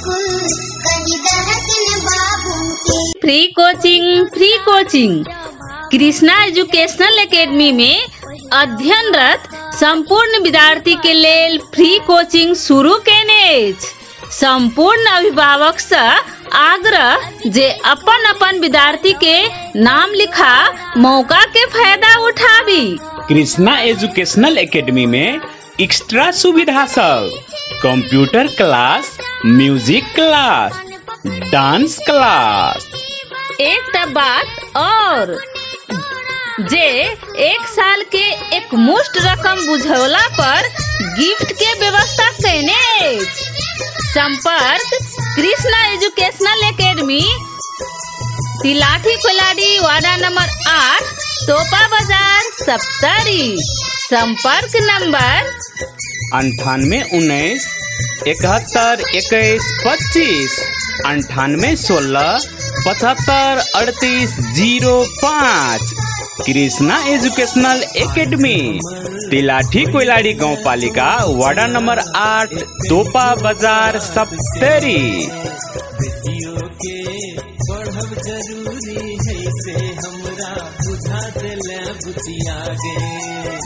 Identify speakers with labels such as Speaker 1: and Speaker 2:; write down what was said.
Speaker 1: School कही दहकिन बाबू के।
Speaker 2: Free coaching, free coaching. Krishna educational academy में अध्ययनरत संपूर्ण विद्यार्थी के लेल फ्री कोचिंग शुरू केने अछि। संपूर्ण अभिभावक से आग्रह जे अपन अपन विद्यार्थी के नाम लिखा मौका के फायदा उठाबी।
Speaker 3: कृष्णा एजुकेशनल एकेडमी में एक्स्ट्रा सुविधा सब, computer class, music class, dance class.
Speaker 2: एकटा बात और, जे एक साल के एक मुश्त रकम बुझौला पर गिफ्ट के व्यवस्था केने अछि। संपर्क Krishna educational academy, Tilathi Koladi, ward number 8, Topa बाजार, सप्तरी। संपर्क number
Speaker 3: 98 19 71 21 25, 98 16 75 38 05। Krishna educational academy, Tilathi Koiladi गाउँपालिका, वार्ड नंबर 8, तोपा बाजार, सप्तरी।
Speaker 4: बेटियों के पढ़ब जरूरी है से हमरा बुझा देले बुचिया गे।